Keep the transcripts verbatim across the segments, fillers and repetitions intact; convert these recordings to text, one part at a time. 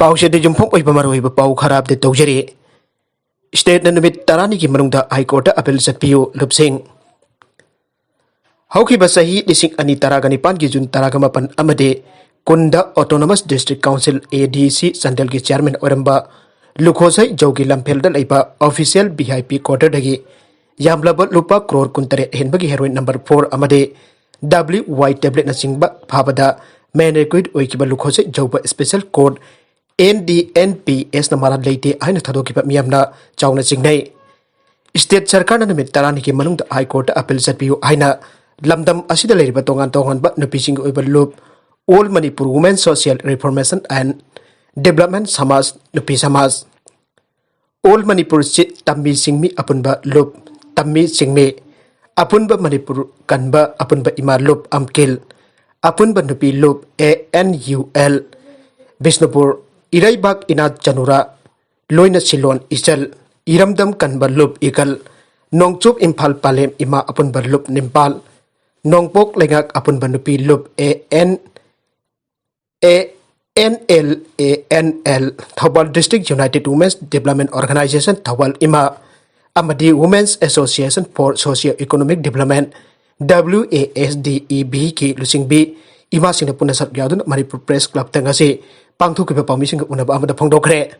ꯄꯥꯎꯁꯤꯗ ꯌꯨꯝꯐꯝ ꯑꯣꯏꯕ ꯃꯔꯨꯑꯣꯏꯕ ꯄꯥꯎ ꯈꯔ ꯑꯞꯗꯦꯠ ꯇꯧꯖꯔꯤ꯫ ꯁ꯭ꯇꯦꯠꯅ ꯅꯨꯃꯤꯠ ꯇꯔꯥꯅꯤꯒꯤ ꯃꯅꯨꯡꯗ ꯍꯥꯏ ꯀꯣꯔꯠꯇ ꯑꯄꯤꯜ ꯆꯠꯄꯤꯌꯨ, ꯂꯨꯞꯁꯤꯡ꯫ ꯍꯧꯈꯤꯕ ꯆꯍꯤ ꯂꯤꯁꯤꯡ ꯑꯅꯤ ꯇꯔꯥꯒ ꯅꯤꯄꯥꯟꯒꯤ ꯖꯨꯟ ꯇꯔꯥꯒ ꯃꯥꯄꯟ ꯑꯃꯗꯤ ꯀꯨꯟꯗ Autonomous District Council, ADC, ꯆꯥꯟꯗꯦꯜꯒꯤ ꯆꯤꯌꯥꯔꯃꯦꯟ ꯑꯣꯏꯔꯝꯕ ꯂꯨꯈꯣꯖꯩ ꯖꯧꯒꯤ ꯂꯝꯐꯦꯜꯗ ꯂꯩꯕ official VIP quarterꯗꯒꯤ ꯌꯥꯝꯂꯕ ꯂꯨꯄꯥ ꯀ꯭ꯔꯣꯔ ꯀꯨꯟꯇꯔꯦꯠ ꯍꯦꯟꯕꯒꯤ heroin number four ꯑꯃꯗꯤ WY tabletꯅꯆꯤꯡꯕ ꯐꯥꯕꯗ main accused ꯑꯣꯏꯈꯤꯕ ꯂꯨꯈꯣꯖꯩ ꯖꯧꯕ special court, NDNPSꯅ ꯃꯔꯥꯜ ꯂꯩꯇꯦ ꯍꯥꯏꯅ ꯊꯥꯗꯣꯛꯈꯤꯕ ꯃꯤꯌꯥꯝꯅ ꯆꯥꯎꯅ ꯆꯤꯡꯅꯩ꯫ ꯁ꯭ꯇꯦꯠ ꯁꯔꯀꯥꯔꯅ ꯅꯨꯃꯤꯠ ꯇꯔꯥꯅꯤꯒꯤ ꯃꯅꯨꯡꯗ ꯍꯥꯏ ꯀꯣꯔꯠꯇ ꯑꯄꯤꯜ ꯆꯠꯄꯤꯌꯨ ꯍꯥꯏꯅ ꯂꯝꯗꯝ ꯑꯁꯤꯗ ꯂꯩꯔꯤꯕ ꯇꯣꯉꯥꯟ ꯇꯣꯉꯥꯟꯕ ꯅꯨꯄꯤꯁꯤꯡꯒꯤ ꯑꯣꯏꯕ ꯂꯨꯞ, All Manipur Women Social Reformation and Development ꯁꯃꯥꯖ, ꯅꯨꯄꯤ ꯁꯃꯥꯖ, All Manipur ꯆꯤꯠ ꯇꯝꯃꯤ ꯆꯤꯡꯃꯤ ꯑꯄꯨꯟꯕ ꯂꯨꯞ, ꯇꯝꯃꯤ ꯆꯤꯡꯃꯤ, ꯑꯄꯨꯟꯕ ꯃꯅꯤꯄꯨꯔ ꯀꯟꯕ ꯑꯄꯨꯟꯕ ꯏꯃꯥ ꯂꯨꯞ, ꯑꯝꯀꯤꯜ, ꯑꯄꯨꯟꯕ ꯅꯨꯄꯤ ꯂꯨꯞ, ANUL, ꯕꯤꯁꯅꯨꯄꯨꯔ, ꯏꯔꯩꯕꯥꯛ ꯏꯅꯥꯠ ꯆꯅꯨꯔꯥ, ꯂꯣꯏꯅ ꯁꯤꯂꯣꯟ ꯏꯆꯜ, ꯏꯔꯝꯗꯝ ꯀꯟꯕ ꯂꯨꯞ ꯏꯀꯜ, ꯅꯣꯡꯆꯨꯞ ꯏꯝꯐꯥꯜ ꯄꯂꯦꯝ ꯏꯃꯥ ꯑꯄꯨꯟꯕ ꯂꯨꯞ ꯅꯤꯝꯄꯥꯜ, ꯅꯣꯡꯄꯣꯛ ꯂꯩꯉꯥꯛ ꯑꯄꯨꯟꯕ ꯅꯨꯄꯤ ꯂꯨꯞ, AN, ANLANL, Thoubal District United Women's Development Organization Thoubal ꯏꯃꯥ, ꯑꯃꯗꯤ Women's Association for Socio Economic Development, WASDEVꯒꯤ ꯂꯨꯆꯤꯡꯕꯤ ꯏꯃꯥꯁꯤꯡꯅ ꯄꯨꯟꯅ ꯁꯔꯨꯛ ꯌꯥꯗꯨꯅ ꯃꯅꯤꯄꯨꯔ Press Clubꯇ ꯉꯁꯤ ꯄꯥꯡꯊꯣꯛꯈꯤꯕ ꯄꯥꯎꯃꯤꯁꯤꯡꯒ ꯎꯅꯕ ꯑꯃꯗ ꯐꯣꯡꯗꯣꯛꯈ꯭ꯔꯦ꯫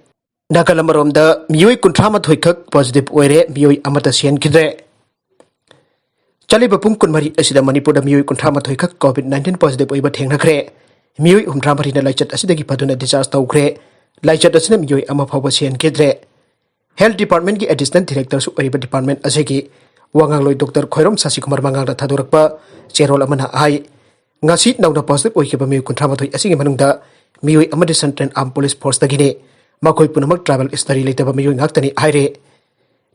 ꯅꯥꯒꯥꯂꯦꯟ ꯑꯃꯔꯣꯝꯗ ꯃꯤꯑꯣꯏ ꯀꯨꯟꯊ꯭ꯔꯥ ꯃꯥꯊꯣꯏ ꯈꯛ positive ꯑꯣꯏꯔꯦ, ꯃꯤꯑꯣꯏ ꯑꯃꯠꯇ ꯁꯤꯍꯟꯈꯤꯗ꯭ꯔꯦ꯫ ꯆꯠꯂꯤꯕ ꯄꯨꯡ ꯀꯨꯟꯃꯔꯤ ꯑꯁꯤꯗ ꯃꯅꯤꯄꯨꯔꯗ ꯃꯤꯑꯣꯏ ꯀꯨꯟꯊ꯭ꯔꯥ ꯃꯥꯊꯣꯏ ꯈꯛ COVID nineteen positive ꯑꯣꯏꯕ ꯊꯦꯡꯅꯈ꯭ꯔꯦ꯫ ꯃꯤꯑꯣꯏ ꯍꯨꯝꯗ꯭ꯔꯥ ꯃꯔꯤꯅ ꯂꯥꯏꯆꯠ ꯑꯁꯤꯗꯒꯤ ꯐꯗꯨꯅ discharge ꯇꯧꯈ꯭ꯔꯦ꯫ ꯂꯥꯏꯆꯠ ꯑꯁꯤꯅ ꯃꯤꯑꯣꯏ ꯑꯃ ꯐꯥꯎꯕ ꯁꯤꯍꯟꯈꯤꯗ꯭ꯔꯦ꯫ Health Departmentꯀꯤ Additional Directorꯁꯨ ꯑꯣꯏꯔꯤꯕ department ꯑꯁꯤꯒꯤ ꯋꯥꯉꯥꯡꯂꯣꯏ Doctor ꯈꯣꯏꯔꯣꯝ ꯁꯥꯁꯤꯀꯨꯃꯥꯔ ꯃꯉꯥꯡꯗ ꯊꯥꯗꯣꯔꯛꯄ ꯆꯦꯔꯣꯜ ꯑꯃꯅ ꯍꯥꯏ, ꯉꯁꯤ ꯅꯧꯅ positive ꯑꯣꯏꯈꯤꯕ ꯃꯤꯑꯣꯏ ꯀꯨꯟꯊ꯭ꯔꯥ ꯃꯥꯊꯣꯏ ꯑꯁꯤꯒꯤ ꯃꯅꯨꯡꯗ ꯃꯤꯑꯣꯏ ꯑꯃꯗꯤ Central Armed Police Forceꯇꯒꯤꯅꯤ꯫ ꯃꯈꯣꯏ ꯄꯨꯝꯅꯃꯛ tribal history ꯂꯩꯇꯕ ꯃꯤꯑꯣꯏ ꯉꯥꯛꯇꯅꯤ ꯍꯥꯏꯔꯦ꯫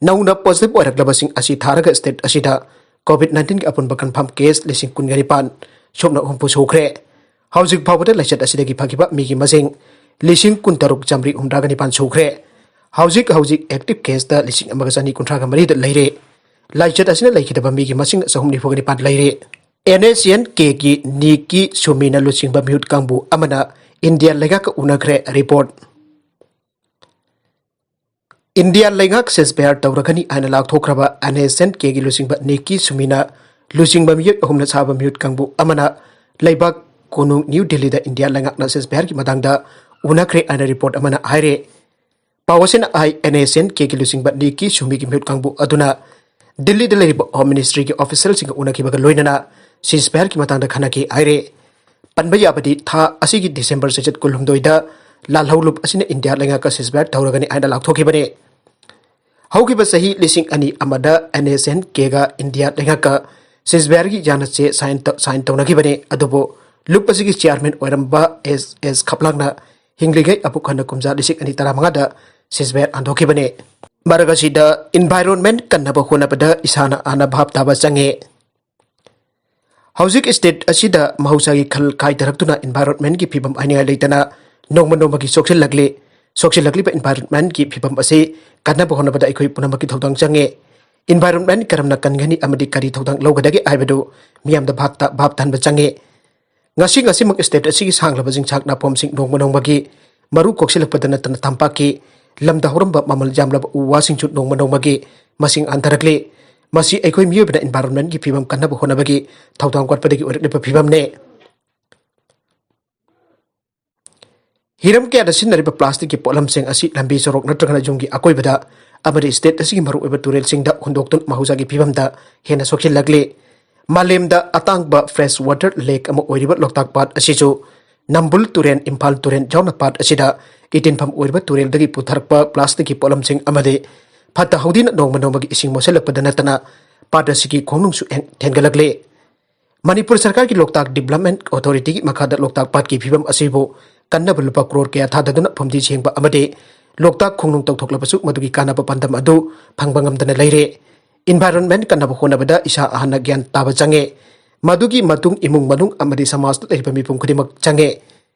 ꯅꯧꯅ positive ꯑꯣꯏꯔꯛꯂꯕꯁꯤꯡ ꯑꯁꯤ ꯊꯥꯔꯒ state ꯑꯁꯤꯗ COVID nineteenꯒꯤ ꯑꯄꯨꯟꯕ confirm case ꯂꯤꯁꯤꯡ ꯀꯨꯟꯒ ꯅꯤꯄꯥꯟ ꯁꯨꯞꯅ ꯍꯨꯝꯐꯨ ꯁꯨꯈ꯭ꯔꯦ꯫ ꯍꯧꯖꯤꯛ ꯐꯥꯎꯕꯗ ꯂꯥꯏꯆꯠ ꯑꯁꯤꯗꯒꯤ ꯐꯈꯤꯕ ꯃꯤꯒꯤ ꯃꯁꯤꯡ ꯂꯤꯁꯤꯡ ꯀꯨꯟꯇꯔꯨꯛ ꯆꯥꯃꯔꯤ ꯍꯨꯝꯗ꯭ꯔꯥꯒ ꯅꯤꯄꯥꯟ ꯁꯨꯈ꯭ꯔꯦ꯫ ꯍꯧꯖꯤꯛ ꯍꯧꯖꯤꯛ active caseꯇ ꯂꯤꯁꯤꯡ ꯑꯃꯒ ꯆꯅꯤ ꯀꯨꯟꯊ꯭ꯔꯥꯒ ꯃꯔꯤꯗ ꯂꯩꯔꯦ꯫ ꯂꯥꯏꯆꯠ ꯑꯁꯤꯅ ꯂꯩꯈꯤꯗꯕ ꯃꯤꯒꯤ ꯃꯁꯤꯡ ꯆꯍꯨꯝ ꯅꯤꯐꯨꯒ ꯅꯤꯄꯥꯟ ꯂꯩꯔꯦ꯫ NACNKꯒꯤ NICꯀꯤ ꯁꯨꯃꯤꯅ ꯂꯨꯆꯤꯡꯕ ꯃꯤꯍꯨꯠ ꯀꯥꯡꯕꯨ ꯑꯃꯅ ꯏꯟꯗꯤꯌꯥ ꯂꯩꯉꯥꯛꯀ ꯎꯅꯈ꯭ꯔꯦ꯫ ꯔꯤꯄꯣꯔꯠ꯫ ꯏꯟꯗꯤꯌꯥ ꯂꯩꯉꯥꯛ ꯁꯤꯖꯐꯥꯌꯔ ꯇꯧꯔꯒꯅꯤ ꯍꯥꯏꯅ ꯂꯥꯎꯊꯣꯛꯈ꯭ꯔꯕ ꯑꯦꯟ ꯑꯦꯁ ꯑꯦꯟ ꯀꯦꯒꯤ ꯂꯨꯆꯤꯡꯕ ꯅꯤꯀꯤ ꯁꯨꯃꯤꯅ ꯂꯨꯆꯤꯡꯕ ꯃꯤꯑꯣꯏ ꯑꯍꯨꯝꯅ ꯁꯥꯕ ꯃꯤꯍꯨꯠ ꯀꯥꯡꯕꯨ ꯑꯃꯅ ꯂꯩꯕꯥꯛ ꯀꯣꯅꯨꯡ ꯅ꯭ꯌꯨ ꯗꯤꯜꯂꯤꯗ ꯏꯟꯗꯤꯌꯥ ꯂꯩꯉꯥꯛꯅ ꯁꯤꯖꯐꯥꯌꯔꯒꯤ ꯃꯇꯥꯡꯗ ꯎꯅꯈ꯭ꯔꯦ ꯍꯥꯏꯅ ꯔꯤꯄꯣꯔꯠ ꯑꯃꯅ ꯍꯥꯏꯔꯦ꯫ ꯄꯥꯎ ꯑꯁꯤꯅ ꯍꯥꯏ, ꯑꯦꯟ ꯑꯦꯁ ꯑꯦꯟ ꯀꯦꯒꯤ ꯂꯨꯆꯤꯡꯕ ꯅꯤꯀꯤ ꯁꯨꯃꯤꯒꯤ ꯃꯤꯍꯨꯠ ꯀꯥꯡꯕꯨ ꯑꯗꯨꯅ ꯗꯤꯜꯂꯤꯗ ꯂꯩꯔꯤꯕ ꯍꯣꯝ ꯃꯤꯅꯤꯁꯇ꯭ꯔꯤꯒꯤ ꯑꯣꯐꯤꯁꯤꯌꯦꯜꯁꯤꯡꯒ ꯎꯅꯈꯤꯕꯒ ꯂꯣꯏꯅꯅ ꯁꯤꯖꯐꯥꯌꯔꯒꯤ ꯃꯇꯥꯡꯗ ꯈꯟꯅꯈꯤ ꯍꯥꯏꯔꯦ꯫ ꯄꯟꯕ ꯌꯥꯕꯗꯤ, ꯊꯥ ꯑꯁꯤꯒꯤ ꯗꯤꯁꯦꯝꯕꯔ ꯆꯩꯆꯠ ꯀꯨꯟꯍꯨꯝꯗꯣꯏꯗ ꯂꯥꯜꯍꯧꯂꯨꯞ ꯑꯁꯤꯅ ꯏꯟꯗꯤꯌꯥ ꯂꯩꯉꯥꯛꯀ ꯁꯤꯖꯐꯥꯌꯔ ꯇꯧꯔꯒꯅꯤ ꯍꯥꯏꯅ ꯂꯥꯎꯊꯣꯛꯈꯤꯕꯅꯤ꯫ ꯍꯧꯈꯤꯕ ꯆꯍꯤ ꯂꯤꯁꯤꯡ ꯑꯅꯤ ꯑꯃꯗ ꯑꯦꯟ ꯑꯦꯁ ꯑꯦꯟ ꯀꯦꯒ ꯏꯟꯗꯤꯌꯥ ꯂꯩꯉꯥꯛꯀ ꯁꯤꯖꯐꯥꯌꯔꯒꯤ ꯌꯥꯅꯆꯦ ꯁꯥꯏꯟ ꯇꯧ-, ꯁꯥꯏꯟ ꯇꯧꯅꯈꯤꯕꯅꯤ꯫ ꯑꯗꯨꯕꯨ ꯂꯨꯞ ꯑꯁꯤꯒꯤ ꯆꯤꯌꯥꯔꯃꯦꯟ ꯑꯣꯏꯔꯝꯕ ꯑꯦꯁ ꯑꯦꯁ ꯈꯞꯂꯥꯡꯅ ꯍꯤꯡꯂꯤꯉꯩ ꯑꯃꯨꯛ ꯍꯟꯅ ꯀꯨꯝꯖꯥ ꯂꯤꯁꯤꯡ ꯑꯅꯤ ꯇꯔꯥꯃꯉꯥꯗ ꯁꯤꯖꯐꯥꯌꯔ ꯍꯟꯗꯣꯛꯈꯤꯕꯅꯤ꯫ ꯃꯔꯛ ꯑꯁꯤꯗ ꯏꯟꯚꯥꯏꯔꯣꯟꯃꯦꯟ ꯀꯟꯅꯕ ꯍꯣꯠꯅꯕꯗ ꯏꯁꯥꯅ ꯍꯥꯟꯅ ꯚꯥꯞ ꯇꯥꯕ ꯆꯪꯉꯦ꯫ ꯍꯧꯖꯤꯛ ꯁ꯭ꯇꯦꯠ ꯑꯁꯤꯗ ꯃꯍꯧꯁꯥꯒꯤ ꯈꯜ ꯀꯥꯏꯊꯔꯛꯇꯨꯅ ꯏꯟꯚꯥꯏꯔꯣꯟꯃꯦꯟꯒꯤ ꯐꯤꯕꯝ ꯍꯥꯏꯅꯤꯡꯉꯥꯏ ꯂꯩꯇꯅ ꯅꯣꯡꯃ ꯅꯣꯡꯃꯒꯤ ꯁꯣꯛꯆꯤꯜꯂꯛꯂꯤ꯫ ꯁꯣꯛꯆꯤꯜꯂꯛꯂꯤꯕ ꯏꯟꯚꯥꯏꯔꯣꯟꯃꯦꯟꯒꯤ ꯐꯤꯕꯝ ꯑꯁꯤ ꯀꯟꯅꯕ ꯍꯣꯠꯅꯕꯗ ꯑꯩꯈꯣꯏ ꯄꯨꯝꯅꯃꯛꯀꯤ ꯊꯧꯗꯥꯡ ꯆꯪꯉꯦ꯫ ꯏꯟꯚꯥꯏꯔꯣꯟꯃꯦꯟ ꯀꯔꯝꯅ ꯀꯟꯒꯅꯤ ꯑꯃꯗꯤ ꯀꯔꯤ ꯊꯧꯗꯥꯡ ꯂꯧꯒꯗꯒꯦ ꯍꯥꯏꯕꯗꯨ ꯃꯤꯌꯥꯝꯗ ꯚꯥꯞ ꯇ-, ꯚꯥꯞ ꯇꯥꯍꯟꯕ ꯆꯪꯉꯦ꯫ ꯉꯁꯤ ꯉꯁꯤꯃꯛ ꯁ꯭ꯇꯦꯠ ꯑꯁꯤꯒꯤ ꯁꯥꯡꯂꯕ ꯆꯤꯡꯁꯥꯛ ꯅꯥꯄꯣꯝꯁꯤꯡ ꯅꯣꯡꯃ ꯅꯣꯡꯃꯒꯤ ꯃꯔꯨ ꯀꯣꯛꯁꯤꯜꯂꯛꯄꯗ ꯅꯠꯇꯅ ꯇꯝꯄꯥꯛꯀꯤ ꯂꯝꯗ ꯍꯧꯔꯝꯕ ꯃꯃꯜ ꯌꯥꯝꯂꯕ ꯎ ꯋꯥꯁꯤꯡꯁꯨ ꯅꯣꯡꯃ ꯅꯣꯡꯃꯒꯤ ꯃꯁꯤꯡ ꯍꯟꯊꯔꯛꯂꯤ꯫ ꯃꯁꯤ ꯑꯩꯈꯣꯏ ꯃꯤꯑꯣꯏꯕꯅ ꯏꯟꯚꯥꯏꯔꯣꯟꯃꯦꯟꯒꯤ ꯐꯤꯕꯝ ꯀꯟꯅꯕ ꯍꯣꯠꯅꯕꯒꯤ ꯊꯧꯗꯥꯡ ꯋꯥꯠꯄꯗꯒꯤ ꯑꯣꯏꯔꯛꯂꯤꯕ ꯐꯤꯕꯝꯅꯤ꯫ ꯍꯤꯔꯝ ꯀꯌꯥꯗ ꯁꯤꯖꯤꯟꯅꯔꯤꯕ ꯄ꯭ꯂꯥꯁꯇꯤꯛꯀꯤ ꯄꯣꯠꯂꯝꯁꯤꯡ ꯑꯁꯤ ꯂꯝꯕꯤ ꯁꯣꯔꯣꯛ ꯅꯠꯇ꯭ꯔꯒꯅ ꯌꯨꯝꯒꯤ ꯑꯀꯣꯏꯕꯗ ꯑꯃꯗꯤ ꯁ꯭ꯇꯦꯠ ꯑꯁꯤꯒꯤ ꯃꯔꯨꯑꯣꯏꯕ ꯇꯨꯔꯦꯜꯁꯤꯡꯗ ꯍꯨꯟꯗꯣꯛꯇꯨꯅ ꯃꯍꯧꯁꯥꯒꯤ ꯐꯤꯕꯝꯗ ꯍꯦꯟꯅ ꯁꯣꯛꯆꯤꯜꯂꯛꯂꯤ꯫ ꯃꯥꯂꯦꯝꯗ ꯑꯇꯥꯡꯕ ꯐ꯭ꯔꯦꯁ ꯋꯥꯇꯔ ꯂꯦꯛ ꯑꯃ ꯑꯣꯏꯔꯤꯕ ꯂꯣꯛꯇꯥꯛ ꯄꯥꯠ ꯑꯁꯤꯁꯨ ꯅꯝꯕꯨꯜ ꯇꯨꯔꯦꯜ, ꯏꯝꯐꯥꯜ ꯇꯨꯔꯦꯜ ꯌꯥꯎꯅ ꯄꯥꯠ ꯑꯁꯤꯗ ꯏꯇꯤꯟꯐꯝ ꯑꯣꯏꯔꯤꯕ ꯇꯨꯔꯦꯜꯗꯒꯤ ꯄꯨꯊꯔꯛꯄ ꯄ꯭ꯂꯥꯁꯇꯤꯛꯀꯤ ꯄꯣꯠꯂꯝꯁꯤꯡ ꯑꯃꯗꯤ ꯐꯠꯇ ꯍꯥꯎꯗꯤꯅ ꯅꯣꯡꯃ ꯅꯣꯡꯃꯒꯤ ꯏꯁꯤꯡ ꯃꯣꯠꯁꯤꯜꯂꯛꯄꯗ ꯅꯠꯇꯅ ꯄꯥꯠ ꯑꯁꯤꯒꯤ ꯈꯣꯡꯅꯨꯡꯁꯨ ꯍꯦꯟ-, ꯊꯦꯟꯒꯠꯂꯛꯂꯤ꯫ ꯃꯅꯤꯄꯨꯔ ꯁꯔꯀꯥꯔꯒꯤ ꯂꯣꯛꯇꯥꯛ ꯗꯤꯕ꯭ꯂꯞꯃꯦꯟ ꯑꯣꯊꯣꯔꯤꯇꯤꯒꯤ ꯃꯈꯥꯗ ꯂꯣꯛꯇꯥꯛ ꯄꯥꯠꯀꯤ ꯐꯤꯕꯝ ꯑꯁꯤꯕꯨ ꯀꯟꯅꯕ ꯂꯨꯄꯥ ꯀ꯭ꯔꯣꯔ ꯀꯌꯥ ꯊꯥꯗꯗꯨꯅ ꯐꯨꯝꯗꯤ ꯁꯦꯡꯕ ꯑꯃꯗꯤ ꯂꯣꯛꯇꯥꯛ ꯈꯣꯡꯅꯨꯡ ꯇꯧꯊꯣꯛꯂꯕꯁꯨ ꯃꯗꯨꯒꯤ ꯀꯥꯟꯅꯕ ꯄꯥꯟꯗꯝ ꯑꯗꯨ ꯐꯪꯕ ꯉꯝꯗꯅ ꯂꯩꯔꯦ꯫ ꯏꯟꯚꯥꯏꯔꯣꯟꯃꯦꯟ ꯀꯟꯅꯕ ꯍꯣꯠꯅꯕꯗ ꯏꯁꯥ ꯍꯥꯟꯅ ꯒ꯭ꯌꯥꯟ ꯇꯥꯕ ꯆꯪꯉꯦ꯫ ꯃꯗꯨꯒꯤ ꯃꯇꯨꯡ ꯏꯃꯨꯡ ꯃꯅꯨꯡ ꯑꯃꯗꯤ ꯁꯃꯥꯖꯇ ꯂꯩꯔꯤꯕ ꯃꯤꯄꯨꯝ ꯈꯨꯗꯤꯡꯃꯛ ꯆꯪꯉꯦ꯫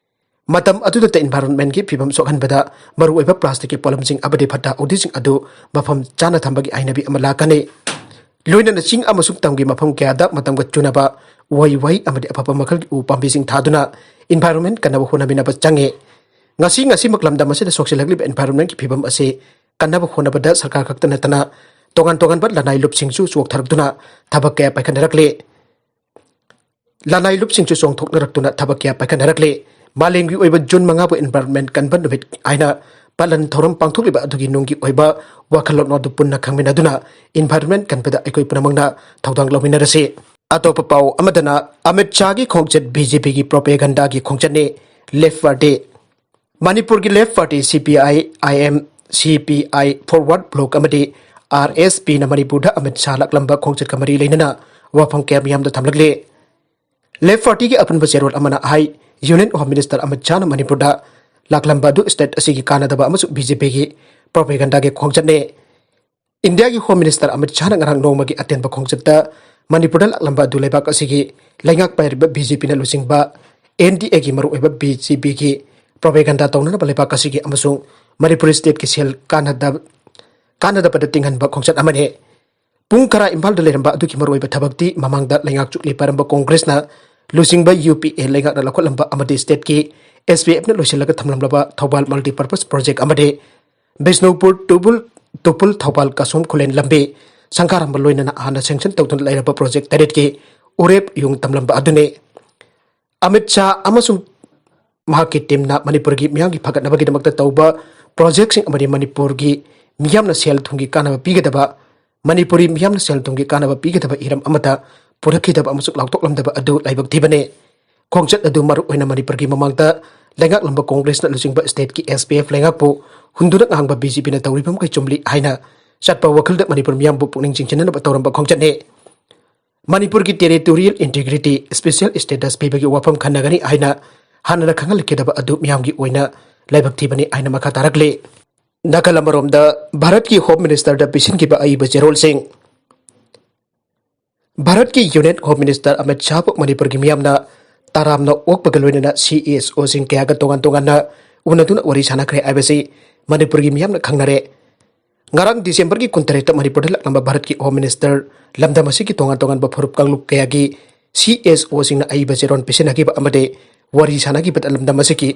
ꯃꯇꯝ ꯑꯗꯨꯗꯇ ꯏꯟꯚꯥꯏꯔꯣꯟꯃꯦꯟꯒꯤ ꯐꯤꯕꯝ ꯁꯣꯛꯍꯟꯕꯗ ꯃꯔꯨꯑꯣꯏꯕ ꯄ꯭ꯂꯥꯁꯇꯤꯛꯀꯤ ꯄꯣꯠꯂꯝꯁꯤꯡ ꯑꯃꯗꯤ ꯐꯠꯇ ꯍꯥꯎꯗꯤꯁꯤꯡ ꯑꯗꯨ ꯃꯐꯝ ꯆꯥꯅ ꯊꯝꯕꯒꯤ ꯍꯩꯅꯕꯤ ꯑꯃ ꯂꯥꯛꯀꯅꯤ꯫ ꯂꯣꯏꯅꯅ ꯆꯤꯡ ꯑꯃꯁꯨꯡ ꯇꯝꯒꯤ ꯃꯐꯝ ꯀꯌꯥꯗ ꯃꯇꯝꯒ ꯆꯨꯅꯕ ꯎꯍꯩ ꯋꯥꯍꯩ ꯑꯃꯗꯤ ꯑꯐꯕ ꯃꯈꯜꯒꯤ ꯎ ꯄꯥꯝꯕꯤꯁꯤꯡ ꯊꯥꯗꯨꯅ environment ꯀꯟꯅꯕ ꯍꯣꯠꯅꯃꯤꯟꯅꯕ ꯆꯪꯉꯤ꯫ ꯉꯁꯤ ꯉꯁꯤꯃꯛ ꯂꯝꯗꯝ ꯑꯁꯤꯗ ꯁꯣꯛꯆꯤꯜꯂꯛꯂꯤꯕ environmentꯀꯤ ꯐꯤꯕꯝ ꯑꯁꯤ ꯀꯟꯅꯕ ꯍꯣꯠꯅꯕꯗ ꯁꯔꯀꯥꯔ ꯈꯛꯇ ꯅꯠꯇꯅ ꯇꯣꯉꯥꯟ ꯇꯣꯉꯥꯟꯕ ꯂꯅꯥꯏ ꯂꯨꯞꯁꯤꯡꯁꯨ ꯆꯣꯛꯊꯔꯛꯇꯨꯅ ꯊꯕꯛ ꯀꯌꯥ ꯄꯥꯏꯈꯠꯅꯔꯛꯂꯤ꯫ ꯂꯅꯥꯏ ꯂꯨꯞꯁꯤꯡꯁꯨ ꯆꯣꯡꯊꯣꯛꯅꯔꯛꯇꯨꯅ ꯊꯕꯛ ꯀꯌꯥ ꯄꯥꯏꯈꯠꯅꯔꯛꯂꯤ꯫ ꯃꯥꯂꯦꯝꯒꯤ ꯑꯣꯏꯕ ꯖꯨꯟ ꯃꯉꯥꯕꯨ environment ꯀꯟꯕ ꯅꯨꯃꯤꯠ ꯍꯥꯏꯅ ꯄꯥꯂꯟ ꯊꯧꯔꯝ ꯄꯥꯡꯊꯣꯛꯂꯤꯕ ꯑꯗꯨꯒꯤ ꯅꯨꯡꯒꯤ ꯑꯣꯏꯕ ꯋꯥꯈꯜꯂꯣꯟ ꯑꯗꯨ ꯄꯨꯟꯅ ꯈꯪꯃꯤꯟꯅꯗꯨꯅ environment ꯀꯟꯕꯗ ꯑꯩꯈꯣꯏ ꯄꯨꯝꯅꯃꯛꯅ ꯊꯧꯗꯥꯡ ꯂꯧꯃꯤꯟꯅꯔꯁꯤ꯫ ꯑꯇꯣꯞꯄ ꯄꯥꯎ ꯑꯃꯗꯅ, ꯑꯃꯤꯠ ꯁꯥꯍꯒꯤ ꯈꯣꯡꯆꯠ BJPꯒꯤ propagandaꯒꯤ ꯈꯣꯡꯆꯠꯅꯤ꯫ Left Party, ꯃꯅꯤꯄꯨꯔꯒꯤ Left Party CPI, IM, CPI Forward Bloc ꯑꯃꯗꯤ RSPꯅ ꯃꯅꯤꯄꯨꯔꯗ ꯑꯃꯤꯠ ꯁꯥꯍ ꯂꯥꯛꯂꯝꯕ ꯈꯣꯡꯆꯠꯀ ꯃꯔꯤ ꯂꯩꯅꯅ ꯋꯥꯐꯝ ꯀꯌꯥ ꯃꯤꯌꯥꯝꯗ ꯊꯝꯂꯛꯂꯤ꯫ Left Partyꯒꯤ ꯑꯄꯨꯟꯕ ꯆꯦꯔꯣꯜ ꯑꯃꯅ ꯍꯥꯏ, Union Home Minister ꯑꯃꯤꯠ ꯁꯥꯍꯅ ꯃꯅꯤꯄꯨꯔꯗ ꯂꯥꯛꯂꯝꯕ ꯑꯗꯨ state ꯑꯁꯤꯒꯤ ꯀꯥꯟꯅꯗꯕ ꯑꯃꯁꯨꯡ BJPꯒꯤ propagandaꯒꯤ ꯈꯣꯡꯆꯠꯅꯤ꯫ ꯏꯟꯗꯤꯌꯥꯒꯤ Home Minister ꯑꯃꯤꯠ ꯁꯥꯍꯅ ꯉꯔꯥꯡ ꯅꯣꯡꯃꯒꯤ ꯑꯇꯦꯟꯕ ꯈꯣꯡꯆꯠꯇ ꯃꯅꯤꯄꯨꯔꯗ ꯂꯥꯛꯂꯝꯕ ꯑꯗꯨ ꯂꯩꯕꯥꯛ ꯑꯁꯤꯒꯤ ꯂꯩꯉꯥꯛ ꯄꯥꯏꯔꯤꯕ BJPꯅ ꯂꯨꯆꯤꯡꯕ NDAꯒꯤ ꯃꯔꯨꯑꯣꯏꯕ BJPꯒꯤ propaganda ꯇꯧꯅꯅꯕ ꯂꯩꯕꯥꯛ ꯑꯁꯤꯒꯤ ꯑꯃꯁꯨꯡ ꯃꯅꯤꯄꯨꯔ stateꯀꯤ ꯁꯦꯜ ꯀꯥꯟꯅꯗꯕ, ꯀꯥꯟꯅꯗꯕꯗ ꯇꯤꯡꯍꯟꯕ ꯈꯣꯡꯆꯠ ꯑꯃꯅꯤ꯫ ꯄꯨꯡ ꯈꯔ ꯏꯝꯐꯥꯜꯗ ꯂꯩꯔꯝꯕ ꯑꯗꯨꯒꯤ ꯃꯔꯨꯑꯣꯏꯕ ꯊꯕꯛꯇꯤ ꯃꯃꯥꯡꯗ ꯂꯩꯉꯥꯛ ꯆꯨꯛꯂꯤ ꯄꯥꯏꯔꯝꯕ ꯀꯣꯡꯒ꯭ꯔꯦꯁꯅ ꯂꯨꯆꯤꯡꯕ UPA ꯂꯩꯉꯥꯛꯅ ꯂꯧꯈꯠꯂꯝꯕ ꯑꯃꯗꯤ stateꯀꯤ SPFꯅ ꯂꯣꯏꯁꯤꯜꯂꯒ ꯊꯝꯂꯝꯂꯕ ꯊꯧꯕꯥꯜ multipurpose project ꯑꯃꯗꯤ ꯕꯤꯁꯅꯨꯄꯨꯔ ꯇꯨꯄꯨꯜ, ꯇꯨꯄꯨꯜ ꯊꯧꯕꯥꯜ ꯀꯁꯣꯝ ꯈꯨꯂꯦꯟ ꯂꯝꯕꯤ ꯁꯪꯒꯥꯔꯝꯕ ꯂꯣꯏꯅꯅ ꯍꯥꯟꯅ sanction ꯇꯧꯗꯨꯅ ꯂꯩꯔꯕ project ꯇꯔꯦꯠꯀꯤ ꯎꯔꯦꯞ ꯌꯨꯡ ꯇꯝꯂꯝꯕ ꯑꯗꯨꯅꯤ꯫ ꯑꯃꯤꯠ ꯁꯥꯍ ꯑꯃꯁꯨꯡ ꯃꯍꯥꯛꯀꯤ teamꯅ ꯃꯅꯤꯄꯨꯔꯒꯤ ꯃꯤꯌꯥꯝꯒꯤ ꯐꯒꯠꯅꯕꯒꯤꯗꯃꯛꯇ ꯇꯧꯕ projectꯁꯤꯡ ꯑꯃꯗꯤ ꯃꯅꯤꯄꯨꯔꯒꯤ ꯃꯤꯌꯥꯝꯅ ꯁꯦꯜ ꯊꯨꯝꯒꯤ ꯀꯥꯟꯅꯕ ꯄꯤꯒꯗꯕ, ꯃꯅꯤꯄꯨꯔꯤ ꯃꯤꯌꯥꯝꯅ ꯁꯦꯜ ꯊꯨꯝꯒꯤ ꯀꯥꯟꯅꯕ ꯄꯤꯒꯗꯕ ꯍꯤꯔꯝ ꯑꯃꯠꯇ ꯄꯨꯔꯛꯈꯤꯗꯕ ꯑꯃꯁꯨꯡ ꯂꯥꯎꯊꯣꯛꯂꯝꯗꯕ ꯑꯗꯨ ꯂꯥꯏꯕꯛ ꯊꯤꯕꯅꯤ꯫ ꯈꯣꯡꯆꯠ ꯑꯗꯨ ꯃꯔꯨ ꯑꯣꯏꯅ ꯃꯅꯤꯄꯨꯔꯒꯤ ꯃꯃꯥꯡꯗ ꯂꯩꯉꯥꯛꯂꯝꯕ ꯀꯣꯡꯒ꯭ꯔꯦꯁꯅ ꯂꯨꯆꯤꯡꯕ stateꯀꯤ SPF ꯂꯩꯉꯥꯛꯄꯨ ꯍꯨꯟꯗꯨꯅ ꯉꯥꯡꯕ BJPꯅ ꯇꯧꯔꯤꯕ ꯃꯈꯩ ꯆꯨꯝꯂꯤ ꯍꯥꯏꯅ ꯆꯠꯄ ꯋꯥꯈꯜꯗ ꯃꯅꯤꯄꯨꯔ ꯃꯤꯌꯥꯝꯕꯨ ꯄꯨꯛꯅꯤꯡ ꯆꯤꯡꯁꯤꯟꯅꯅꯕ ꯇꯧꯔꯝꯕ ꯈꯣꯡꯆꯠꯅꯤ꯫ ꯃꯅꯤꯄꯨꯔꯒꯤ territorial integrity, special status ꯄꯤꯕꯒꯤ ꯋꯥꯐꯝ ꯈꯟꯅꯒꯅꯤ ꯍꯥꯏꯅ ꯍꯥꯟꯅꯅ ꯈꯪꯍꯜꯂꯛꯈꯤꯗꯕ ꯑꯗꯨ ꯃꯤꯌꯥꯝꯒꯤ ꯑꯣꯏꯅ ꯂꯥꯏꯕꯛ ꯊꯤꯕꯅꯤ ꯍꯥꯏꯅ ꯃꯈꯥ ꯇꯥꯔꯛꯂꯤ꯫ ꯅꯥꯀꯜ ꯑꯃꯔꯣꯝꯗ, ꯚꯥꯔꯠꯀꯤ Home Ministerꯗ ꯄꯤꯁꯤꯟꯈꯤꯕ ꯑꯏꯕ ꯆꯦꯔꯣꯜꯁꯤꯡ꯫ ꯚꯥꯔꯠꯀꯤ Union Home Minister ꯑꯃꯤꯠ ꯁꯥꯍꯕꯨ ꯃꯅꯤꯄꯨꯔꯒꯤ ꯃꯤꯌꯥꯝꯅ ꯇꯔꯥꯝꯅ ꯑꯣꯛꯄꯒ ꯂꯣꯏꯅꯅ CSOꯁꯤꯡ ꯀꯌꯥꯒ ꯇꯣꯉꯥꯟ ꯇꯣꯉꯥꯟꯅ ꯎꯅꯗꯨꯅ ꯋꯥꯔꯤ ꯁꯥꯟꯅꯈ꯭ꯔꯦ ꯍꯥꯏꯕꯁꯤ ꯃꯅꯤꯄꯨꯔꯒꯤ ꯃꯤꯌꯥꯝꯅ ꯈꯪꯅꯔꯦ꯫ ꯉꯔꯥꯡ Decemberꯒꯤ ꯀꯨꯟꯇꯔꯦꯠꯇ ꯃꯅꯤꯄꯨꯔꯗ ꯂꯥꯛꯂꯝꯕ ꯚꯥꯔꯠꯀꯤ Home Minister ꯂꯝꯗꯝ ꯑꯁꯤꯒꯤ ꯇꯣꯉꯥꯟ ꯇꯣꯉꯥꯟꯕ ꯐꯨꯔꯨꯞ ꯀꯥꯡꯂꯨꯞ ꯀꯌꯥꯒꯤ CSOꯁꯤꯡꯅ ꯑꯏꯕ ꯆꯦꯔꯣꯜ ꯄꯤꯁꯤꯟꯅꯈꯤꯕ ꯑꯃꯗꯤ ꯋꯥꯔꯤ ꯁꯥꯟꯅꯈꯤꯕꯗ ꯂꯝꯗꯝ ꯑꯁꯤꯒꯤ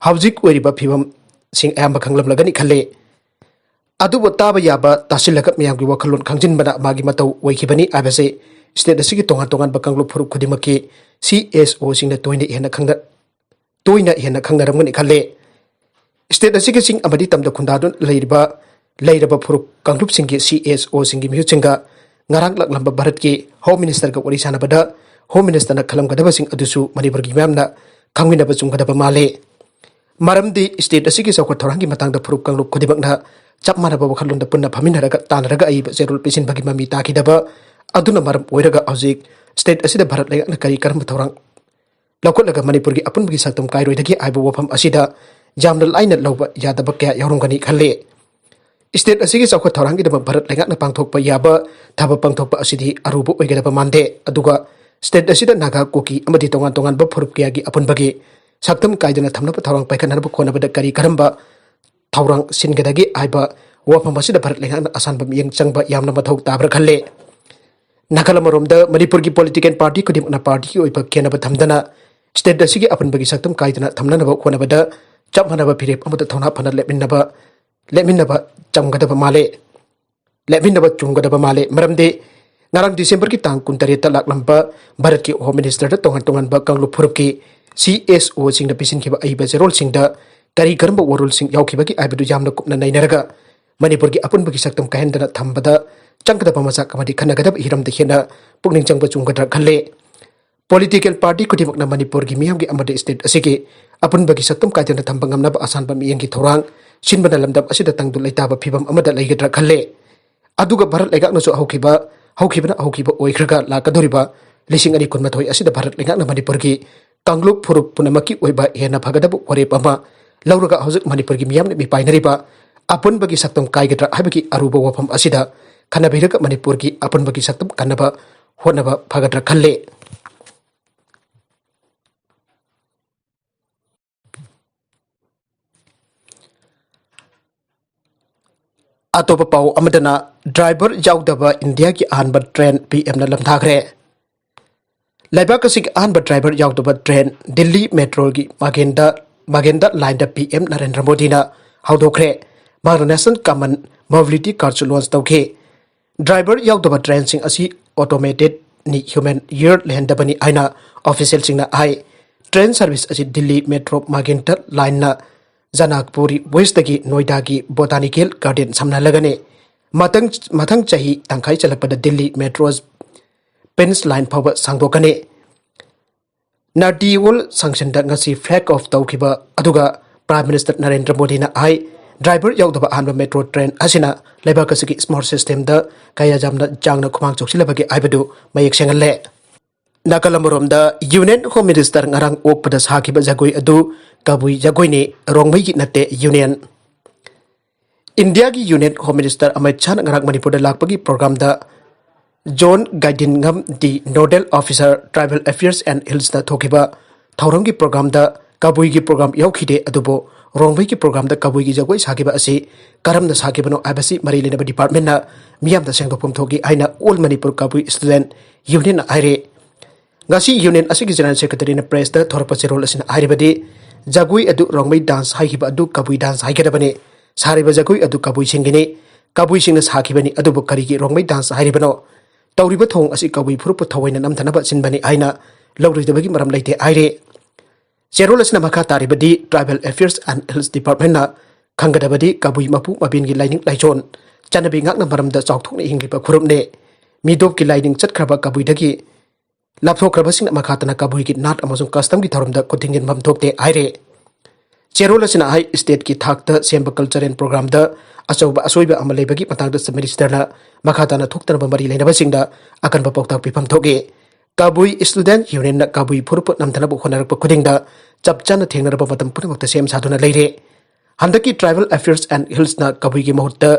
ꯍꯧꯖꯤꯛ ꯑꯣꯏꯔꯤꯕ ꯐꯤꯕꯝꯁꯤꯡ ꯑꯌꯥꯝꯕ ꯈꯪꯂꯝꯂꯒꯅꯤ ꯈꯜꯂꯤ꯫ ꯑꯗꯨꯕꯨ ꯇꯥꯕ ꯌꯥꯕ, ꯇꯥꯁꯤꯜꯂꯒ ꯃꯤꯌꯥꯝꯒꯤ ꯋꯥꯈꯜꯂꯣꯟ ꯈꯪꯖꯤꯟꯕꯅ ꯃꯥꯒꯤ ꯃꯇꯧ ꯑꯣꯏꯈꯤꯕꯅꯤ ꯍꯥꯏꯕꯁꯤ ꯁ꯭ꯇꯦꯠ ꯑꯁꯤꯒꯤ ꯇꯣꯉꯥꯟ ꯇꯣꯉꯥꯟꯕ ꯀꯥꯡꯂꯨꯞ ꯐꯨꯔꯨꯞ ꯈꯨꯗꯤꯡꯃꯛꯀꯤ ꯁꯤ ꯑꯦꯁ ꯑꯣꯁꯤꯡꯅ ꯇꯣꯏꯅ ꯍꯦꯟꯅ ꯈꯪꯅ-, ꯇꯣꯏꯅ ꯍꯦꯟꯅ ꯈꯪꯅꯔꯝꯒꯅꯤ ꯈꯜꯂꯤ꯫ ꯁ꯭ꯇꯦꯠ ꯑꯁꯤꯒꯤ ꯆꯤꯡ ꯑꯃꯗꯤ ꯇꯝꯗ ꯈꯨꯟꯗꯥꯗꯨꯅ ꯂꯩꯔꯤꯕ, ꯂꯩꯔꯕ ꯐꯨꯔꯨꯞ ꯀꯥꯡꯂꯨꯞꯁꯤꯡꯒꯤ ꯁꯤ ꯑꯦꯁ ꯑꯣꯁꯤꯡꯒꯤ ꯃꯤꯍꯨꯠꯁꯤꯡꯒ ꯉꯔꯥꯡ ꯂꯥꯛꯂꯝꯕ ꯚꯥꯔꯠꯀꯤ ꯍꯣꯝ ꯃꯤꯅꯤꯁꯇꯔꯒ ꯋꯥꯔꯤ ꯁꯥꯟꯅꯕꯗ ꯍꯣꯝ ꯃꯤꯅꯤꯁꯇꯔꯅ ꯈꯜꯂꯝꯒꯗꯕꯁꯤꯡ ꯑꯗꯨꯁꯨ ꯃꯅꯤꯄꯨꯔꯒꯤ ꯃꯤꯌꯥꯝꯅ ꯈꯪꯃꯤꯟꯅꯕ ꯆꯨꯝꯒꯗꯕ ꯃꯥꯜꯂꯤ꯫ ꯃꯔꯝꯗꯤ ꯁ꯭ꯇꯦꯠ ꯑꯁꯤꯒꯤ ꯆꯥꯎꯈꯠ ꯊꯧꯔꯥꯡꯒꯤ ꯃꯇꯥꯡꯗ ꯐꯨꯔꯨꯞ ꯀꯥꯡꯂꯨꯞ ꯈꯨꯗꯤꯡꯃꯛꯅ ꯆꯞ ꯃꯥꯟꯅꯕ ꯋꯥꯈꯜꯂꯣꯟꯗ ꯄꯨꯟꯅ ꯐꯝꯃꯤꯟꯅꯔꯒ ꯇꯥꯟꯅꯔꯒ ꯑꯏꯕ ꯆꯦꯔꯣꯜ ꯄꯤꯁꯤꯟꯕꯒꯤ ꯃꯃꯤ ꯇꯥꯈꯤꯗꯕ ꯑꯗꯨꯅ ꯃꯔꯝ ꯑꯣꯏꯔꯒ ꯍꯧꯖꯤꯛ ꯁ꯭ꯇꯦꯠ ꯑꯁꯤꯗ ꯚꯥꯔꯠ ꯂꯩꯉꯥꯛꯅ ꯀꯔꯤ ꯀꯔꯝꯕ ꯊꯧꯔꯥꯡ ꯂꯧꯈꯠꯂꯒ ꯃꯅꯤꯄꯨꯔꯒꯤ ꯑꯄꯨꯟꯕꯒꯤ ꯁꯛꯇꯝ ꯀꯥꯏꯔꯣꯏꯗꯒꯦ ꯍꯥꯏꯕ ꯋꯥꯐꯝ ꯑꯁꯤꯗ ꯌꯥꯝꯅ ꯂꯥꯏꯅ ꯂꯧꯕ ꯌꯥꯗꯕ ꯀꯌꯥ ꯌꯥꯎꯔꯝꯒꯅꯤ ꯈꯜꯂꯤ꯫ ꯁ꯭ꯇꯦꯠ ꯑꯁꯤꯒꯤ ꯆꯥꯎꯈꯠ ꯊꯧꯔꯥꯡꯒꯤꯗꯃꯛ ꯚꯥꯔꯠ ꯂꯩꯉꯥꯛꯅ ꯄꯥꯡꯊꯣꯛꯄ ꯌꯥꯕ ꯊꯕꯛ ꯄꯥꯡꯊꯣꯛꯄ ꯑꯁꯤꯗꯤ ꯑꯔꯨꯕ ꯑꯣꯏꯒꯗꯕ ꯃꯥꯟꯗꯦ꯫ ꯑꯗꯨꯒ ꯁ꯭ꯇꯦꯠ ꯑꯁꯤꯗ ꯅꯥꯒꯥ, ꯀꯨꯀꯤ ꯑꯃꯗꯤ ꯇꯣꯉꯥꯟ ꯇꯣꯉꯥꯟꯕ ꯐꯨꯔꯨꯞ ꯀꯌꯥꯒꯤ ꯑꯄꯨꯟꯕꯒꯤ ꯁꯛꯇꯝ ꯀꯥꯏꯗꯅ ꯊꯝꯅꯕ ꯊꯧꯔꯥꯡ ꯄꯥꯏꯈꯠꯅꯅꯕ ꯈꯣꯠꯅꯕꯗ ꯀꯔꯤ ꯀꯔꯝꯕ ꯊꯧꯔꯥꯡ ꯁꯤꯟꯒꯗꯒꯦ ꯍꯥꯏꯕ ꯋꯥꯐꯝ ꯑꯁꯤꯗ ꯚꯥꯔꯠ ꯂꯩꯉꯥꯛꯅ ꯑꯁꯥꯟꯕ ꯃꯤꯠꯌꯦꯡ ꯆꯪꯕ ꯌꯥꯝꯅ ꯃꯊꯧ ꯇꯥꯕ꯭ꯔꯥ ꯈꯜꯂꯦ꯫ ꯅꯥꯀꯜ ꯑꯃꯔꯣꯝꯗ ꯃꯅꯤꯄꯨꯔꯒꯤ ꯄꯣꯂꯤꯇꯤꯀꯦꯜ ꯄꯥꯔꯇꯤ ꯈꯨꯗꯤꯡꯃꯛꯅ ꯄꯥꯔꯇꯤꯒꯤ ꯑꯣꯏꯕ ꯈꯦꯟꯅꯕ ꯊꯝꯗꯅ ꯁ꯭ꯇꯦꯠ ꯑꯁꯤꯒꯤ ꯑꯄꯨꯟꯕꯒꯤ ꯁꯛꯇꯝ ꯀꯥꯏꯗꯅ ꯊꯝꯅꯅꯕ ꯍꯣꯠꯅꯕꯗ ꯆꯞ ꯃꯥꯟꯅꯕ ꯐꯤꯔꯦꯞ ꯑꯃꯗ ꯊꯧꯅꯥ ꯐꯅ ꯂꯦꯞꯃꯤꯟꯅꯕ, ꯂꯦꯞꯃꯤꯟꯅꯕ ꯆꯪꯒꯗꯕ ꯃꯥꯜꯂꯦ꯫ ꯂꯦꯞꯃꯤꯟꯅꯕ ꯆꯨꯝꯒꯗꯕ ꯃꯥꯜꯂꯦ꯫ ꯃꯔꯝꯗꯤ ꯉꯔꯥꯡ ꯗꯤꯁꯦꯝꯕꯔꯒꯤ ꯇꯥꯡ ꯀꯨꯟꯇꯔꯦꯠꯇ ꯂꯥꯛꯂꯝꯕ ꯚꯥꯔꯠꯀꯤ ꯍꯣꯝ ꯃꯤꯅꯤꯁꯇꯔꯗ ꯇꯣꯉꯥꯟ ꯇꯣꯉꯥꯟꯕ ꯀꯥꯡꯂꯨꯞ ꯐꯨꯔꯨꯞꯀꯤ ꯁꯤ ꯑꯦꯁ ꯑꯣꯁꯤꯡꯅ ꯄꯤꯁꯤꯟꯈꯤꯕ ꯑꯏꯕ ꯆꯦꯔꯣꯜꯁꯤꯡꯗ ꯀꯔꯤ ꯀꯔꯝꯕ ꯋꯥꯔꯣꯜꯁꯤꯡ ꯌꯥꯎꯈꯤꯕꯒꯦ ꯍꯥꯏꯕꯗꯨ ꯌꯥꯝꯅ ꯀꯨꯞꯅ ꯅꯩꯅꯔꯒ ꯃꯅꯤꯄꯨꯔꯒꯤ ꯑꯄꯨꯟꯕꯒꯤ ꯁꯛꯇꯝ ꯀꯥꯏꯍꯟꯗꯅ ꯊꯝꯕꯗ ꯆꯪꯒꯗꯕ ꯃꯆꯥꯛ ꯑꯃꯗꯤ ꯈꯟꯅꯒꯗꯕ ꯍꯤꯔꯝꯗ ꯍꯦꯟꯅ ꯄꯨꯛꯅꯤꯡ ꯆꯪꯕ ꯆꯨꯝꯒꯗ꯭ꯔꯥ ꯈꯜꯂꯦ꯫ ꯄꯣꯂꯤꯇꯤꯀꯦꯜ ꯄꯥꯔꯇꯤ ꯈꯨꯗꯤꯡꯃꯛꯅ ꯃꯅꯤꯄꯨꯔꯒꯤ ꯃꯤꯌꯥꯝꯒꯤ ꯑꯃꯗꯤ ꯁ꯭ꯇꯦꯠ ꯑꯁꯤꯒꯤ ꯑꯄꯨꯟꯕꯒꯤ ꯁꯛꯇꯝ ꯀꯥꯏꯗꯅ ꯊꯝꯕ ꯉꯝꯅꯕ ꯑꯁꯥꯟꯕ ꯃꯤꯠꯌꯦꯡꯒꯤ ꯊꯧꯔꯥꯡ ꯁꯤꯟꯕꯅ ꯂꯝꯗꯝ ꯑꯁꯤꯗ ꯇꯪꯗꯨ ꯂꯩꯇꯥꯕ ꯐꯤꯕꯝ ꯑꯃꯗ ꯂꯩꯒꯗ꯭ꯔꯥ ꯈꯜꯂꯦ꯫ ꯑꯗꯨꯒ ꯚꯥꯔꯠ ꯂꯩꯉꯥꯛꯅꯁꯨ ꯍꯧꯈꯤꯕ, ꯍꯧꯈꯤꯕꯅ ꯍꯧꯈꯤꯕ ꯑꯣꯏꯈ꯭ꯔꯒ ꯂꯥꯛꯀꯗꯧꯔꯤꯕ ꯂꯤꯁꯤꯡ ꯑꯅꯤ ꯀꯨꯟꯃꯥꯊꯣꯏ ꯑꯁꯤꯗ ꯚꯥꯔꯠ ꯂꯩꯉꯥꯛꯅ ꯃꯅꯤꯄꯨꯔꯒꯤ ꯀꯥꯡꯂꯨꯞ ꯐꯨꯔꯨꯞ ꯄꯨꯝꯅꯃꯛꯀꯤ ꯑꯣꯏꯕ ꯍꯦꯟꯅ ꯐꯒꯗꯕ ꯋꯥꯔꯦꯞ ꯑꯃ ꯂꯧꯔꯒ ꯍꯧꯖꯤꯛ ꯃꯅꯤꯄꯨꯔꯒꯤ ꯃꯤꯌꯥꯝꯅ ꯃꯤꯄꯥꯏꯅꯔꯤꯕ ꯑꯄꯨꯟꯕꯒꯤ ꯁꯛꯇꯝ ꯀꯥꯏꯒꯗ꯭ꯔꯥ ꯍꯥꯏꯕꯒꯤ ꯑꯔꯨꯕ ꯋꯥꯐꯝ ꯑꯁꯤꯗ ꯈꯟꯅꯕꯤꯔꯒ ꯃꯅꯤꯄꯨꯔꯒꯤ ꯑꯄꯨꯟꯕꯒꯤ ꯁꯛꯇꯝ ꯀꯟꯅꯕ ꯍꯣꯠꯅꯕ ꯐꯒꯗ꯭ꯔꯥ ꯈꯜꯂꯦ꯫ ꯑꯇꯣꯞꯄ ꯄꯥꯎ ꯑꯃꯗꯅ, ꯗ꯭ꯔꯥꯏꯚꯔ ꯌꯥꯎꯗꯕ ꯏꯟꯗꯤꯌꯥꯒꯤ ꯑꯍꯥꯟꯕ ꯇ꯭ꯔꯦꯟ ꯄꯤ ꯑꯦꯝꯅ ꯂꯝꯊꯥꯈ꯭ꯔꯦ꯫ ꯂꯩꯕꯥꯛ ꯑꯁꯤꯒꯤ ꯑꯍꯥꯟꯕ ꯗ꯭ꯔꯥꯏꯚꯔ ꯌꯥꯎꯗꯕ ꯇ꯭ꯔꯦꯟ ꯗꯤꯜꯂꯤ ꯃꯦꯇ꯭ꯔꯣꯒꯤ ꯃꯥꯒꯦꯟꯗ ꯃꯥꯒꯦꯟꯗ ꯂꯥꯏꯟꯗ ꯄꯤ ꯑꯦꯝ ꯅꯔꯦꯟꯗ꯭ꯔ ꯃꯣꯗꯤꯅ ꯍꯧꯗꯣꯛꯈ꯭ꯔꯦ꯫ ꯃꯍꯥꯛꯅ ꯅꯦꯁꯅꯦꯜ ꯀꯃꯟ ꯃꯣꯕꯤꯂꯤꯇꯤ ꯀꯥꯔꯗꯁꯨ ꯂꯣꯟꯆ ꯇꯧꯈꯤ꯫ ꯗ꯭ꯔꯥꯏꯚꯔ ꯌꯥꯎꯗꯕ ꯇ꯭ꯔꯦꯟꯁꯤꯡ ꯑꯁꯤ ꯑꯣꯇꯣꯃꯦꯇꯦꯗꯅꯤ, ꯍ꯭ꯌꯨꯃꯦꯟ ꯏꯌꯔ ꯂꯩꯍꯟꯗꯕꯅꯤ ꯍꯥꯏꯅ ꯑꯣꯐꯤꯁꯤꯌꯦꯜꯁꯤꯡꯅ ꯍꯥꯏ꯫ ꯇ꯭ꯔꯦꯟ ꯁꯔꯚꯤꯁ ꯑꯁꯤ ꯗꯤꯜꯂꯤ ꯃꯦꯇ꯭ꯔꯣ ꯃꯥꯒꯦꯟꯇ ꯂꯥꯏꯟꯅ ꯖꯅꯥꯛꯄꯨꯔꯤ ꯋꯦꯁꯇꯒꯤ ꯅꯣꯏꯗꯥꯒꯤ ꯕꯣꯇꯥꯅꯤꯀꯦꯜ ꯒꯥꯔꯗꯦꯟ ꯁꯝꯅꯍꯜꯂꯒꯅꯤ꯫ ꯃꯊꯪ ꯃꯊꯪ ꯆꯍꯤ ꯇꯪꯈꯥꯏ ꯆꯜꯂꯛꯄꯗ ꯗꯤꯜꯂꯤ ꯃꯦꯇ꯭ꯔꯣ ꯄꯤꯟꯁ ꯂꯥꯏꯟ ꯐꯥꯎꯕ ꯁꯥꯡꯗꯣꯛꯀꯅꯤ꯫ ꯅꯥꯔꯇꯤ ꯋꯥꯔꯜ ꯁꯪꯁꯟꯗ ꯉꯁꯤ ꯐ꯭ꯂꯦꯒ ꯑꯣꯐ ꯇꯧꯈꯤꯕ ꯑꯗꯨꯒ ꯄ꯭ꯔꯥꯏꯝ ꯃꯤꯅꯤꯁꯇꯔ ꯅꯔꯦꯟꯗ꯭ꯔ ꯃꯣꯗꯤꯅ ꯍꯥꯏ, ꯗ꯭ꯔꯥꯏꯚꯔ ꯌꯥꯎꯗꯕ ꯑꯍꯥꯟꯕ ꯃꯦꯇ꯭ꯔꯣ ꯇ꯭ꯔꯦꯟ ꯑꯁꯤꯅ ꯂꯩꯕꯥꯛ ꯑꯁꯤꯒꯤ ꯁ꯭ꯃꯥꯔꯠ ꯁꯤꯁꯇꯦꯝꯗ ꯀꯌꯥ ꯌꯥꯝꯅ ꯆꯥꯡꯅ ꯈꯨꯃꯥꯡ ꯆꯥꯎꯁꯤꯜꯂꯕꯒꯦ ꯍꯥꯏꯕꯗꯨ ꯃꯌꯦꯛ ꯁꯦꯡꯍꯜꯂꯦ꯫ ꯅꯥꯀꯜ ꯑꯃꯔꯣꯝꯗ ꯌꯨꯅꯤꯌꯟ ꯍꯣꯝ ꯃꯤꯅꯤꯁꯇꯔ ꯉꯔꯥꯡ ꯑꯣꯛꯄꯗ ꯁꯥꯈꯤꯕ ꯖꯒꯣꯏ ꯑꯗꯨ ꯀꯕꯨꯏ ꯖꯒꯣꯏꯅꯤ, ꯔꯣꯡꯃꯩꯒꯤ ꯅꯠꯇꯦ ꯌꯨꯅꯤꯌꯟ꯫ ꯏꯟꯗꯤꯌꯥꯒꯤ ꯌꯨꯅꯤꯌꯟ ꯍꯣꯝ ꯃꯤꯅꯤꯁꯇꯔ ꯑꯃꯤꯠ ꯁꯥꯍꯅ ꯉꯔꯥꯡ ꯃꯅꯤꯄꯨꯔꯗ ꯂꯥꯛꯄꯒꯤ ꯄ꯭ꯔꯣꯒ꯭ꯔꯥꯝꯗ ꯖꯣꯟ ꯒꯥꯏꯗꯤꯟꯉꯝ the nodal officer tribal affairs and ꯍꯤꯜꯁꯇ ꯊꯣꯛꯈꯤꯕ ꯊꯧꯔꯝꯒꯤ ꯄ꯭ꯔꯣꯒ꯭ꯔꯥꯝꯗ ꯀꯕꯨꯏꯒꯤ ꯄ꯭ꯔꯣꯒ꯭ꯔꯥꯝ ꯌꯥꯎꯈꯤꯗꯦ, ꯑꯗꯨꯕꯨ ꯔꯣꯡꯃꯩꯒꯤ ꯄ꯭ꯔꯣꯒ꯭ꯔꯥꯝꯗ ꯀꯕꯨꯏꯒꯤ ꯖꯒꯣꯏ ꯁꯥꯈꯤꯕ ꯑꯁꯤ ꯀꯔꯝꯅ ꯁꯥꯈꯤꯕꯅꯣ ꯍꯥꯏꯕꯁꯤ ꯃꯔꯤ ꯂꯩꯅꯕ ꯗꯤꯄꯥꯔꯠꯃꯦꯟꯅ ꯃꯤꯌꯥꯝꯗ ꯁꯦꯡꯗꯣꯛꯐꯝ ꯊꯣꯛꯈꯤ ꯍꯥꯏꯅ ꯑꯣꯜ ꯃꯅꯤꯄꯨꯔ ꯀꯕꯨꯏ ꯁ꯭ꯇꯨꯗꯦꯟꯠ ꯌꯨꯅꯤꯌꯟꯅ ꯍꯥꯏꯔꯦ꯫ ꯉꯁꯤ ꯌꯨꯅꯤꯌꯟ ꯑꯁꯤꯒꯤ ꯖꯦꯅꯔꯦꯜ ꯁꯦꯀ꯭ꯔꯦꯇꯔꯤꯅ ꯄ꯭ꯔꯦꯁꯇ ꯊꯣꯔꯛꯄ ꯆꯦꯔꯣꯜ ꯑꯁꯤꯅ ꯍꯥꯏꯔꯤꯕꯗꯤ, ꯖꯒꯣꯏ ꯑꯗꯨ ꯔꯣꯡꯃꯩ ꯗꯥꯟꯁ ꯍꯥꯏꯈꯤꯕ ꯑꯗꯨ ꯀꯕꯨꯏ ꯗꯥꯟꯁ ꯍꯥꯏꯒꯗꯕꯅꯤ꯫ ꯁꯥꯔꯤꯕ ꯖꯒꯣꯏ ꯑꯗꯨ ꯀꯕꯨꯏꯁꯤꯡꯒꯤꯅꯤ, ꯀꯕꯨꯏꯁꯤꯡꯅ ꯁꯥꯈꯤꯕꯅꯤ, ꯑꯗꯨꯕꯨ ꯀꯔꯤꯒꯤ ꯔꯣꯡꯃꯩ ꯗꯥꯟꯁ ꯍꯥꯏꯔꯤꯕꯅꯣ? ꯇꯧꯔꯤꯕ ꯊꯧꯑꯣꯡ ꯑꯁꯤ ꯀꯕꯨꯏ ꯐꯨꯔꯨꯞꯄꯨ ꯊꯑꯣꯏꯅ ꯅꯝꯊꯅꯕ ꯁꯤꯟꯕꯅꯤ ꯍꯥꯏꯅ ꯂꯧꯔꯣꯏꯗꯕꯒꯤ ꯃꯔꯝ ꯂꯩꯇꯦ ꯍꯥꯏꯔꯤ꯫ ꯆꯦꯔꯣꯜ ꯑꯁꯤꯅ ꯃꯈꯥ ꯇꯥꯔꯤꯕꯗꯤ, ꯇ꯭ꯔꯥꯏꯕꯦꯜ ꯑꯦꯐꯤꯌꯔꯁ ꯑꯦꯟ ꯍꯤꯜꯁ ꯗꯤꯄꯥꯔꯠꯃꯦꯟꯅ ꯈꯪꯒꯗꯕꯗꯤ ꯀꯕꯨꯏ ꯃꯄꯨ ꯃꯕꯦꯟꯒꯤ ꯂꯥꯏꯅꯤꯡ ꯂꯥꯏꯁꯣꯟ, ꯆꯠꯅꯕꯤ ꯉꯥꯛꯅ ꯃꯔꯝꯗ ꯆꯥꯎꯊꯣꯛꯅ ꯍꯤꯡꯂꯤꯕ ꯐꯨꯔꯨꯞꯅꯤ꯫ ꯃꯤꯇꯣꯞꯀꯤ ꯂꯥꯏꯅꯤꯡ ꯆꯠꯈ꯭ꯔꯕ ꯀꯕꯨꯏꯗꯒꯤ ꯂꯥꯞꯊꯣꯛꯈ꯭ꯔꯕꯁꯤꯡꯅ ꯃꯈꯥ ꯇꯥꯅ ꯀꯕꯨꯏꯒꯤ ꯅꯥꯠ ꯑꯃꯁꯨꯡ ꯀꯁꯇꯝꯒꯤ ꯊꯧꯔꯝꯗ ꯈꯨꯠ ꯊꯤꯡꯖꯤꯟꯐꯝ ꯊꯣꯛꯇꯦ ꯍꯥꯏꯔꯦ꯫ ꯆꯦꯔꯣꯜ ꯑꯁꯤꯅ ꯍꯥꯏ, ꯁ꯭ꯇꯦꯠꯀꯤ ꯊꯥꯛꯇ ꯁꯦꯝꯕ ꯀꯜꯆꯔꯦꯜ ꯄ꯭ꯔꯣꯒ꯭ꯔꯥꯝꯗ ꯑꯆꯧꯕ ꯑꯁꯣꯏꯕ ꯑꯃ ꯂꯩꯕꯒꯤ ꯃꯇꯥꯡꯗ ꯆꯤꯐ ꯃꯤꯅꯤꯁꯇꯔꯅ ꯃꯈꯥ ꯇꯥꯅ ꯊꯣꯛꯇꯅꯕ ꯃꯔꯤ ꯂꯩꯅꯕꯁꯤꯡꯗ ꯑꯀꯟꯕ ꯄꯥꯎꯇꯥꯛ ꯄꯤꯐꯝ ꯊꯣꯛꯏ꯫ ꯀꯕꯨꯏ ꯁ꯭ꯇꯨꯗꯦꯟꯠ ꯌꯨꯅꯤꯌꯟꯅ ꯀꯕꯨꯏ ꯐꯨꯔꯨꯞꯄꯨ ꯅꯝꯊꯅꯕ ꯍꯣꯠꯅꯔꯛꯄ ꯈꯨꯗꯤꯡꯗ ꯆꯞ ꯆꯥꯅ ꯊꯦꯡꯅꯔꯕ ꯃꯇꯝ ꯄꯨꯝꯅꯃꯛꯇ ꯁꯦꯝ ꯁꯥꯗꯨꯅ ꯂꯩꯔꯦ꯫ ꯍꯟꯗꯛꯀꯤ ꯇ꯭ꯔꯥꯏꯕꯦꯜ ꯑꯦꯐꯤꯌꯔꯁ ꯑꯦꯟ ꯍꯤꯜꯁꯅ ꯀꯕꯨꯏꯒꯤ ꯃꯍꯨꯠꯇ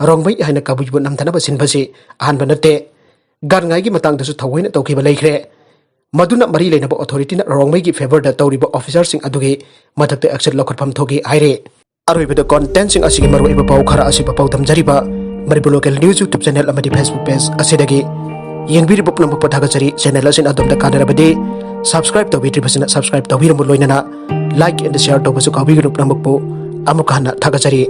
ꯔꯣꯡꯃꯩ ꯍꯥꯏꯅ ꯀꯕꯨꯏꯕꯨ ꯅꯝꯊꯅꯕ ꯁꯤꯟꯕꯁꯤ ꯑꯍꯥꯟꯕ ꯅꯠꯇꯦ꯫ ꯒꯥꯟꯉꯥꯏꯒꯤ ꯃꯇꯥꯡꯗꯁꯨ ꯊꯑꯣꯏꯅ ꯇꯧꯈꯤꯕ ꯂꯩꯈ꯭ꯔꯦ꯫ ꯃꯗꯨꯅ ꯃꯔꯤ ꯂꯩꯅꯕ ꯑꯣꯊꯣꯔꯤꯇꯤꯅ ꯔꯣꯡꯃꯩꯒꯤ ꯐꯦꯚꯔꯗ ꯇꯧꯔꯤꯕ ꯑꯣꯐꯤꯁꯥꯔꯁꯤꯡ ꯑꯗꯨꯒꯤ ꯃꯊꯛꯇ ꯑꯦꯛꯁꯟ ꯂꯧꯈꯠꯐꯝ ꯊꯣꯛꯏ ꯍꯥꯏꯔꯤ꯫ ꯑꯔꯣꯏꯕꯗ ꯀꯣꯟꯇꯦꯟꯠꯁꯤꯡ ꯑꯁꯤꯒꯤ ꯃꯔꯨꯑꯣꯏꯕ ꯄꯥꯎ ꯈꯔ ꯑꯁꯤ ꯄꯥꯎ ꯇꯝꯖꯔꯤꯕ Manipur local news YouTube channel ꯑꯃꯗꯤ ꯐꯦꯁꯕꯨꯛ ꯄꯦꯖ ꯑꯁꯤꯗꯒꯤ꯫ ꯌꯦꯡꯕꯤꯔꯤꯕ ꯄꯨꯝꯅꯃꯛꯄꯨ ꯊꯥꯒꯠꯆꯔꯤ꯫ Channel ꯑꯁꯤꯅ ꯑꯗꯣꯝꯗ ꯀꯥꯟꯅꯔꯕꯗꯤ subscribe ꯇꯧꯕꯤꯗ꯭ꯔꯤꯕꯁꯤꯅ subscribe ꯇꯧꯕꯤꯔꯝꯃꯨ, ꯂꯣꯏꯅꯅ like and share ꯇꯧꯕꯁꯨ ꯀꯥꯎꯕꯤꯒꯅꯨ꯫ ꯄꯨꯝꯅꯃꯛꯄꯨ ꯑꯃꯨꯛꯀ ꯍꯟꯅ ꯊꯥꯒꯠꯆꯔꯤ꯫